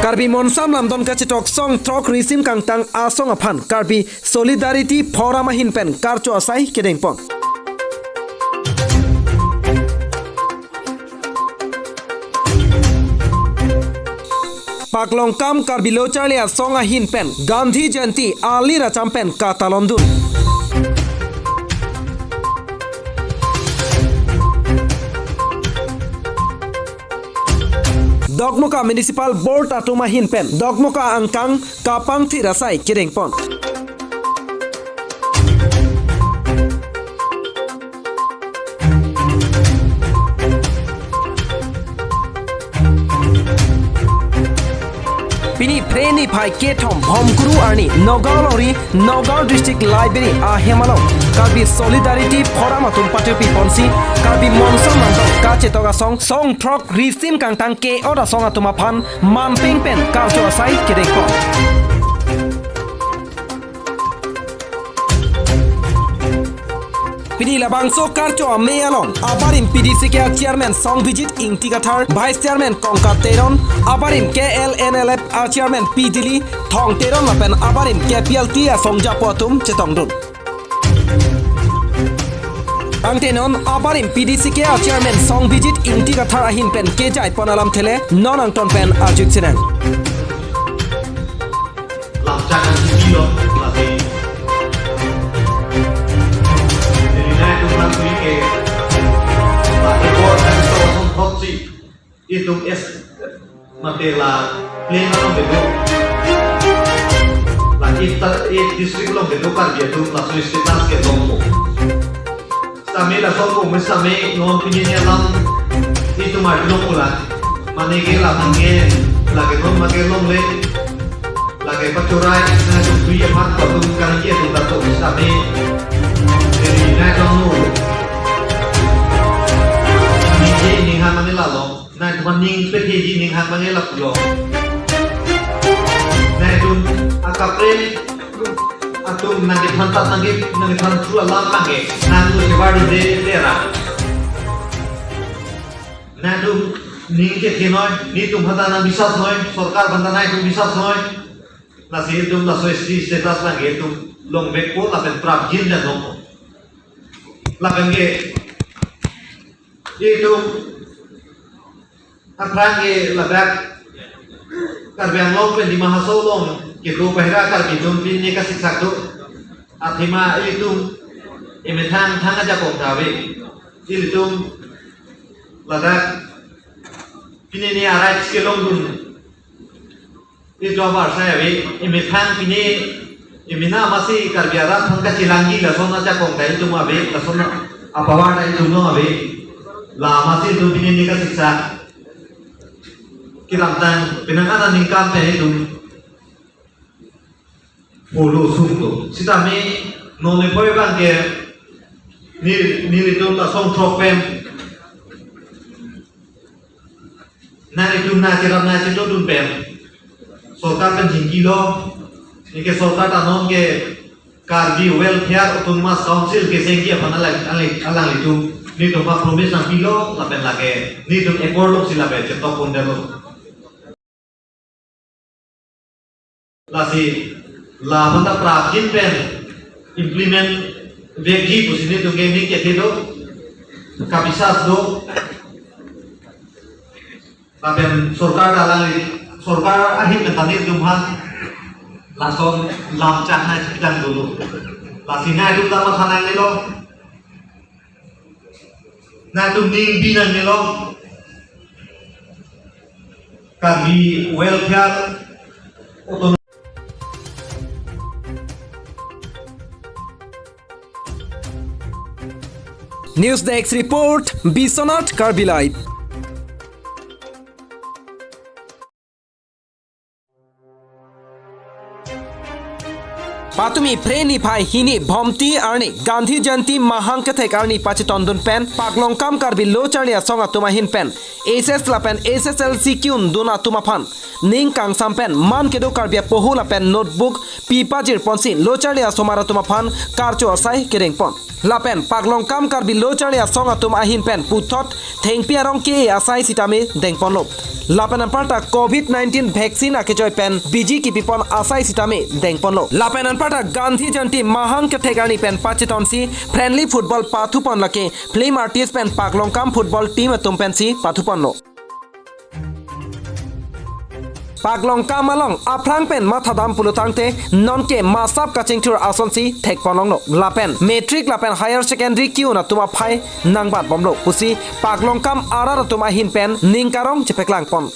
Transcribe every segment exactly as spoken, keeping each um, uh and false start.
Karbi Monsam Lamdon kachetok song throk risim kangtang asong aphan Karbi Solidarity Forum ahin pen karcho asai kedengpon. Paklongkam Karbi Lo Charli Asong ahin pen Gandhi Jayanti alir acham pen katalondun. Dokmoka Municipal Board atum ahin pen Dokmoka angkang kapangthir asai kedengpon. Pini Phre niphai kethom Bhomkuru arni Nagaon longri Nagaon District Library ahem along Karbi Solidarity Forum atum patirpi ponsi Karbi Monsam Lamdon kachetok asong song throk risim kangtang ke-ot asong atum aphan manpeng pen karcho asai kedengpon. Pini labangso karcho amei along abarim P D C K a Chairman Songbijit Ingti Kathar, Vice Chairman Kongkat Teron, abarim K L N L F a Chairman P Dili Thong Teron lapen abarim K P L T asong japo atum chetongdun. Angtenon abarim P D C K a Chairman Songbijit Ingti Kathar ahin pen kejai pon alamthe le non angton pen arjuk sinang. Lamchak an sipilo, lasi. Jadi nai tum lang sui ke, lasi bor kan to song hot si. Itum es, mate la plain along kedo. La ita, e district along kedo Karbi atum, laso status ke longpo. Sami laso po, me sami non pini ni alam, itum arjulong pula. Mane ke la mane, lake non make longle, lake pachurai, nai tum tui amat ko tum kangke tum dato sami. Jadi nai tum nu. Ningje ning ha mane lalo. Nai tum aning petheji ning ha mane lapulo. Nai tum akaprek atum nangkethan tat nangke, nangkethan through alam nangke. Nang lu kebar de tera. Nai tum ning kethenoi, netum aphanta nang bisas noi, sorkar aphanta nai tum bisas noi. Lasi itum laso S T status lage itum longvekpo lapen prapjin jan longpo. Lapen ke itum aphrang ke ladak Karbi Anglong pen Dima Hasao along kedo bahira Karbi atum pini kasiksak do. Athema itum emethang thang ajakong ta ave. Ilitum ladak pini ni a-rights kelongdun. Itum abar sai ave, emethang pini, emena masi Karbi arat aphan kachelangji lason ajakong ta itum ave, lason apower ta itum along ave. La masi itum pini ni kasiksak. Kedamtang, penang aningkan ta itum follow sung do. Sitame, non le poi abang ke, neli, nelitum ta song throk pen. Nelitum nangcherap nangchetongdun pen. Sorkar pen chingkilo, anke sorkar ta non ke Karbi Welfare Autonomous Council kesengji aphan alang, alang, alanglitum. Netum aphan promise nangpilo, lapen lake. Netum accord alongsi lapen chetok pondetlo. Lasi, la aphanta prapjin pen implement vekji pusi netum ke ning kethe do, kabisas do. Lapen sorkar ta alangli, sorkar ahin pen ta netum aphan lason lamchak nangchipidang dolo. Lasi nelitum ta matha nanglelo. Nelitum ning bi nanglelo. Karbi Welfare Autonomous. News Desk Report, Biswanath Karbi Live. Patumi Phre niphai hini Bhomti arni Gandhi Jayanti mahang kethek arni pachetondun pen Paklongkam Karbi Lo Charli Asong atum ahin pen H S lapen H S L C kiundun atum aphan ning kangsam pen man kedo Karbi apoho lapen notebook pi pajirponsi Lo Charli asomar atum aphan karcho asai kerengpon. Lapen Paklongkam Karbi Lo Charli Asong atum ahin pen puthot thengpi arong ke asai sitame dengponlo. Lapen anparta covid nineteen vaccine akechoi pen biji kipipon asai sitame dengponlo. Lapen anparta Gandhi Jayanti mahang kethek arni pen pachetonsi friendly football pathupon, lake film artist pen Paklongkam football team atum pensi pathuponlo. Paklongkam along aphrang pen mathadam pulotangte nonke masap kachingthur asonsi thekponlonglo. Lapen matric lapen higher secondary kiun atum aphai nangbatbomlo pusi Paklongkam arat atum ahin pen ning karong chepaklangpon.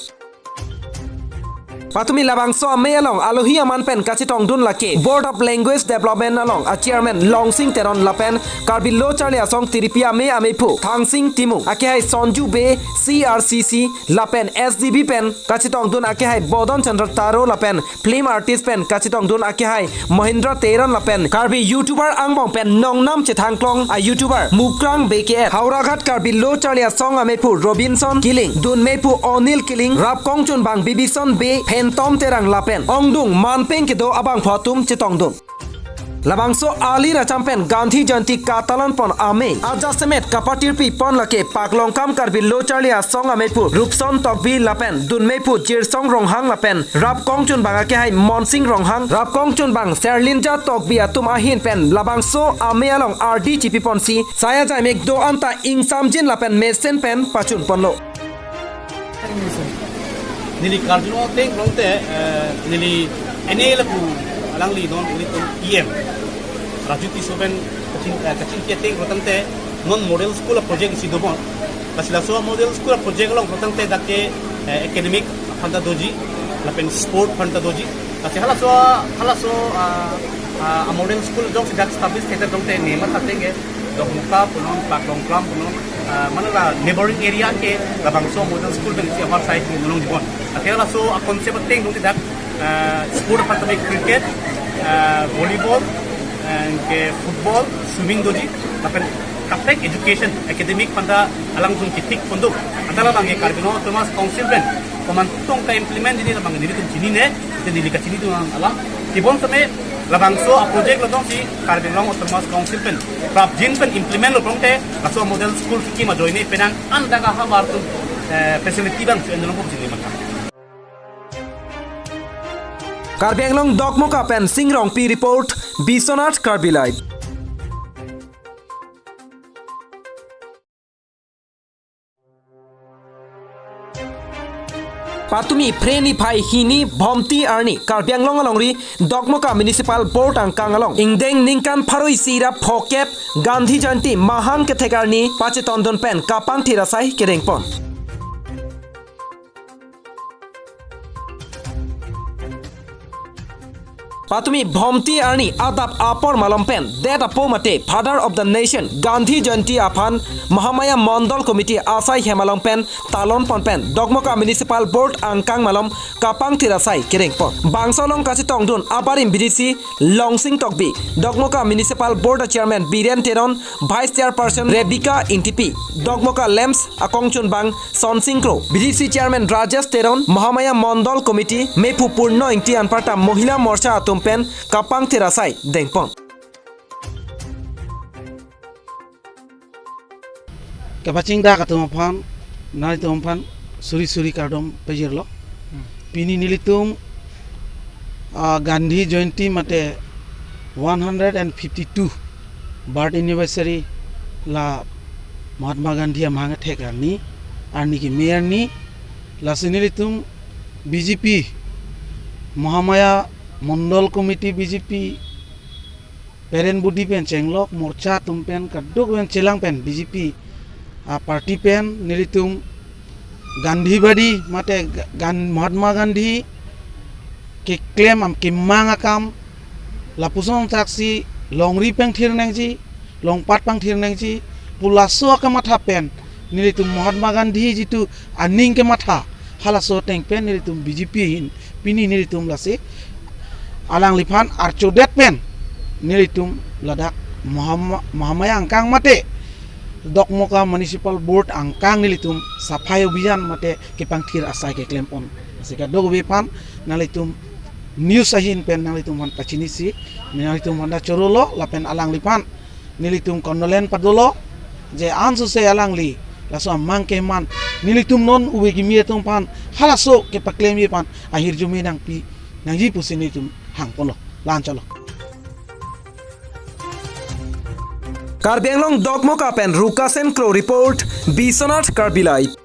Patumi labangso amei along alohi aman pen kachetongdun lake Board of Language Development along a chairman Longsing Teron lapen Karbi Lo Charli Asong Tiripi Amei ameiphu Thangsing Timung, akehai Sonju Bey, C R C C lapen S D B pen kachetongdun akehai Bodon Chandra Taro lapen film artist pen kachetongdun akehai Mohindra Teron lapen Karbi YouTuber angbong pen nongnam chethangklong a YouTuber Mukrang B K F, Howraghat Karbi Lo Charli Asong ameiphu Robinson Killing, dunmeiphu Onil Killing, rapkongchunbang Bibison Bey, Phantom Terang lapen ongdung manpeng kedo abangphu atum chetongdun. Labangso ali racham pen Gandhi Jayanti katalonpon amei ajasemet kapatirpipon lake Paklongkam Karbi Lo Charli Asong ameiphu Rupson Tokbi lapen dunmeiphu Jirsong Ronghang lapen rapkongchunbang akehai Monsing Ronghang, rapkongchunbang Serlinja Tokbi atum ahin pen labangso amei along ardi chipiponsi sai ajaimek do-anta ingsamjin lapen mesen pen pachunponlo. Neli karjuno ateng pulote, eh, neli ene lapu alangli non nelitum E M Raju Tisso pen kaching, eh, kachingki ateng pulotangte non model school a project isi dobom. Lasi laso model school a project along pulotangte dak ke, eh, academic aphanta doji, lapen sport aphanta doji. Lasi halaso, halaso, ah, ah, a model school jongsi dak establish thekthe pulotangte ne matha ateng ke Dokmoka punon, Paklongkam punon, ah, mane la neighboring area ke labangso model school pensi amar side ke mulong dibom. Athe laso a concept ateng pulotangte dak, ah, sport aphan tame cricket, ah, volleyball, and ke football, swimming doji, lapen kaprek education, academic aphanta alang jung kithik pon do. Anta labang ke Karbi Anglong Autonomous Council pen komantu tong ka-implement dini labang nelitum chinine, ite neli kachinidun alam. Kibom tame labangso a project lo jongsi Karbi Anglong Autonomous Council pen prapjin pen implement lo pulotangte laso model school kekim ajoine penang an dak ahavar atum, eh, facility abang su-en longpo pu chinine maka. Karbi Anglong Dokmoka pen Sing Rongpi report, Biswanath Karbi Live. Patumi Phre niphai hini Bhomti arni Karbi Anglong alongri Dokmoka Municipal Board angkang along ingdeng ningkan pharo isi ra phokep Gandhi Jayanti mahang kethek arni pachetondun pen kapangthir asai kerengpon. Patumi Bhomti arni adap apor malom pen det apo mate Father of the Nation Gandhi Jayanti aphan Mahamaya Mondol Committee asai hem along pen talonpon pen Dokmoka Municipal Board angkang malom kapangthir asai kerengpon. Bangso along kachetongdun abarim B D C Longsing Tokbi, Dokmoka Municipal Board a Chairman Biren Teron, Vice Chairperson Rebecca Ingtipi, Dokmoka LAMPS akongchunbang Sonsing Kro, B D C Chairman Rajesh Teron, Mahamaya Mondol Committee meiphu Purno Ingti anparta Mohila Morcha atum pen kapangthir asai dengpon. Kapachingdak atum aphan, nangtum aphan suri suri kardom pajirlo. Hmm. Pini nelitum, ah, Gandhi Jayanti mate one hundred and fifty-two birth anniversary la Mahatma Gandhi amahang kethek arni, arni keme arni, lasi nelitum B J P, Mahamaya Mondol Committee B J P, Peren Budi pen chenglok, Morcha atum pen, kaduk pen chelang pen B J P a party pen nelitum Gandhivadi mate Ga-, Gan-, Mahatma Gandhi keklem akam, kemang akam, lapuson saksi longri pangthir nangji, longpat pangthir nangji pu laso akamatha pen nelitum Mahatma Gandhi jitu aning kematha, halaso ateng pen nelitum B J P ahin pini nelitum lasi alangliphan archodet pen Nelitum ladak Mahama- Mahamaya angkang mate Dokmoka Municipal Board angkang nelitum Safai Abhiyan mate kepangthir asai keklem pon. Lasi kadokave aphan nanglitum news ahin pen nanglitum aphan pachinisi, nanglitum aphan ta chorolo lapen alangliphan nelitum condolence padolo, je ansose alangli laso amang keman nelitum non ove kimi atum aphan halaso kepaklemji aphan ahirjume nangpi nangji pusi nelitum hang ponlo. La-an chotlo. Karbi Anglong Dokmoka pen Rukasen Kro report, Biswanath Karbi Live.